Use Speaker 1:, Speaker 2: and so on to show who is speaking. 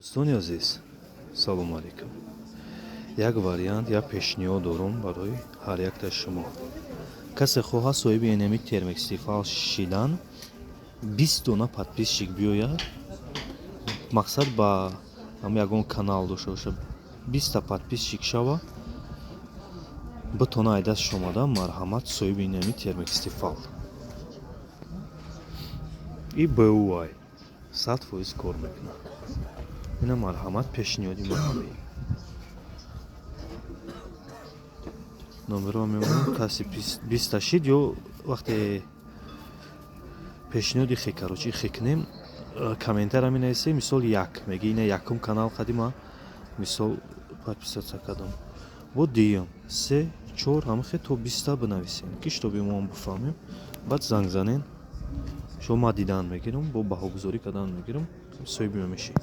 Speaker 1: Дӯстони азиз, салому алейкум. Як вариант, як пешниҳод дорум барои ҳар яктаи шумо. Касе хоҳад соҳиби энеми Термекс Тефал шидан, 20 дона подписчик биёяд. Мақсад, ба ҳам ягон канал дошта боша, 20-та подписчик шава, битона ай дастш омада, марҳамат, соҳиби инами Термекс Тефал. И БУ ай 100% кор мекунад. Ина, марҳамат, пешниҳоди ма ҳамин. Номерро мемонам, каси 20-та шид ё вақте пешниҳоди хе, короче, хе кунем, комментария менависем, мисол, як меги: ина якум канал қадима, мисол, подписаться кардам, бо дуюм, се, чор, ҳамахе то 20-та бинависем, ки чтобы мо бифаҳмем. Баъд занг занен шумо, ма дидан мегирам, бо баҳогузорӣ кардан мегирам, соҳиби мешӣ.